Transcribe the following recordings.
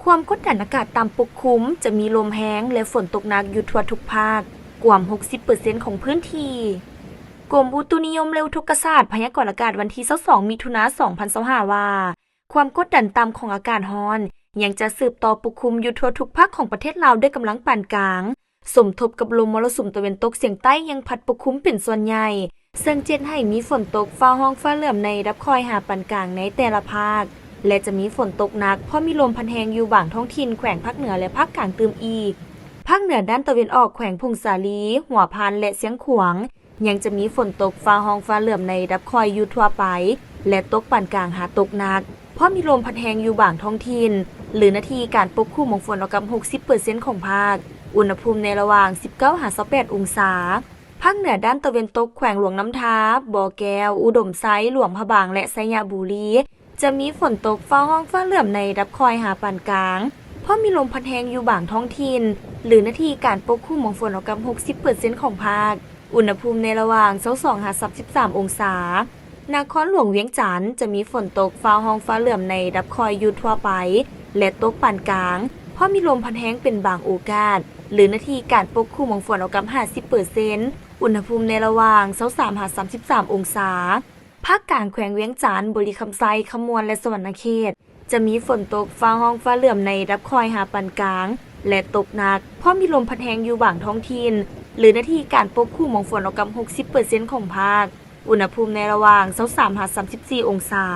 ຄວາມກົດດັນອາກາດຕ່ຳປົກຄຸມ ຈະມີລົມແຮງ ແລະ ຝົນຕົກໜັກຢູ່ທົ່ວທຸກພາກ, ກວມຫົກສິບເປີເຊັນຂອງພື້ນທີ່. ກົມອຸຕຸນິຍົມ ແລະ ອຸທົກກະສາດ ພະຍາກອນອາກາດວັນທີຊາວສອງ ມິຖຸນາ ສອງພັນຊາວຫ້າ ວ່າ ຄວາມກົດດັນຕ່ຳຂອງອາກາດຮ້ອນ ຍັງຈະສືບຕໍ່ປົກຄຸມຢູ່ທົ່ວທຸກພາກຂອງປະເທດລາວດ້ວຍກຳລັງປານກາງ, ສົມທົບກັບລົມມໍລະສຸມຕາເວັນຕົກສຽງໃຕ້ຍັງພັດປົກຄຸມເປັນສ່ວນໃຫຍ່, ເຊິ່ງຈະເຮັດໃຫ້ມີຝົນຕົກຟ້າຮ້ອງຟ້າເຫຼື້ອມໃນລະດັບຄ່ອຍຫາປານກາງໃນແຕ່ລະພາກ ແລະ ຈະມີຝົນຕົກໜັກ ພ້ອມມີລົມພັດແຮງຢູ່ບາງທ້ອງຖິ່ນແຂວງພາກເໜືອ ແລະ ພາກກາງຕື່ມອີກ. ພາກເໜືອດ້ານຕາເວັນອອກ ແຂວງຜົ້ງສາລີ, ຫົວພັນ ແລະ ຊຽງຂວາງ ຍັງຈະມີຝົນຕົກຟ້າຮ້ອງຟ້າເຫຼື້ອມໃນລະດັບຄ່ອຍຢູ່ທົ່ວໄປ ແລະ ຕົກປານກາງຫາຕົກໜັກ, ພ້ອມມີລົມພັດແຮງຢູ່ບາງທ້ອງຖິ່ນ ຫຼື ໜ້າທີ່ການປົກຄຸມຂອງຝົນເທົ່າກັບຫົກສິບເປີເຊັນຂອງພາກ. ອຸນຫະພູມໃນລະຫວ່າງສິບເກົ້າຫາຊາວແປດອົງສາ. ພາກເໜືອດ້ານຕາເວັນຕົກ ແຂວງຫຼວງນ້ຳທາ, ບໍ່ແກ້ວ, ອຸດົມໄຊ, ຫຼວງພະບາງ ແລະ ໄຊຍະບູລີ ຈະມີຝົນຕົກຟ້າຮ້ອງຟ້າເຫຼື້ອມໃນລະດັບຄ່ອຍຫາປານກາງ, ພ້ອມມີລົມພັດແຮງຢູ່ບາງທ້ອງຖິ່ນ ຫຼື ໜ້າທີ່ການປົກຄຸມຂອງຝົນເທົ່າກັບຫົກສິບເປີເຊັນຂອງພາກ. ອຸນຫະພູມໃນລະຫວ່າງຊາວສອງຫາສາມສິບສາມອົງສາ. ນະຄອນຫຼວງວຽງຈັນ ຈະມີຝົນຕົກຟ້າຮ້ອງຟ້າເຫຼື້ອມໃນລະດັບຄ່ອຍຢູ່ທົ່ວໄປ ແລະ ຕົກປານກາງ, ພ້ອມມີລົມພັດແຮງເປັນບາງໂອກາດ ຫຼື ໜ້າທີ່ການປົກຄຸມຂອງຝົນເທົ່າກັບຫ້າສິບເປີເຊັນ. ອຸນຫະພູມໃນລະຫວ່າງຊາວສາມຫາສາມສິບສາມອົງສາ. ພາກກາງແຂວງວຽງຈັນ, ບໍລິຄຳໄຊ, ຄຳມ່ວນ ແລະ ສະຫວັນນະເຂດ ຈະມີຝົນຕົກຟ້າຮ້ອງຟ້າເຫຼື້ອມໃນລະດັບຄ່ອຍຫາປານກາງ ແລະ ຕົກໜັກ, ພ້ອມມີລົມພັດແຮງຢູ່ບາງທ້ອງຖິ່ນ ຫຼື ໜ້າທີ່ການປົກຄຸມຂອງຝົນເທົ່າກັບຫົກສິບເປີເຊັນຂອງພາກ. ອຸນຫະພູມໃນລະຫວ່າງຊາວສາມຫາສາມສິບສີ່ອົງສາ.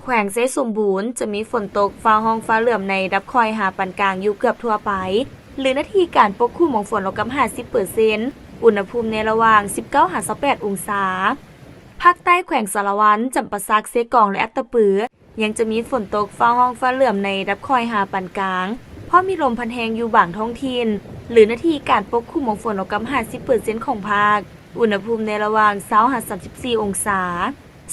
ແຂວງໄຊສົມບູນ ຈະມີຝົນຕົກຟ້າຮ້ອງຟ້າເຫຼື້ອມໃນລະດັບຄ່ອຍຫາປານກາງຢູ່ເກືອບທົ່ວໄປ ຫຼື ໜ້າທີ່ການປົກຄຸມຂອງຝົນເທົ່າກັບຫ້າສິບເປີເຊັນ. ອຸນຫະພູມໃນລະຫວ່າງສິບເກົ້າຫາຊາວແປດອົງສາ. ພາກໃຕ້ແຂວງສາລະວັນ, ຈຳປາສັກ, ເຊກອງ ແລະ ອັດຕະປື ຍັງຈະມີຝົນຕົກຟ້າຮ້ອງຟ້າເຫຼື້ອມໃນລະດັບຄ່ອຍຫາປານກາງ, ພ້ອມມີລົມພັດແຮງຢູ່ບາງທ້ອງຖິ່ນ ຫຼື ໜ້າທີ່ການປົກຄຸມຂອງຝົນເທົ່າກັບຫ້າສິບເປີເຊັນຂອງພາກ. ອຸນຫະພູມໃນລະຫວ່າງຊາວຫາສາມສິບສີ່ອົງສາ.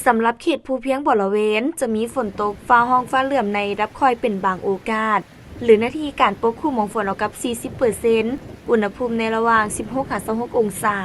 ສຳລັບເຂດພູພຽງບໍລະເວນ ຈະມີຝົນຕົກຟ້າຮ້ອງຟ້າເຫຼື້ອມໃນລະດັບຄ່ອຍເປັນບາງໂອກາດ ຫຼື ໜ້າທີ່ການປົກຄຸມຂອງຝົນເທົ່າກັບສີ່ສິບເປີເຊັນ. ອຸນຫະພູມໃນລະຫວ່າງສິບຫົກຫາຊາວຫົກອົງສາ.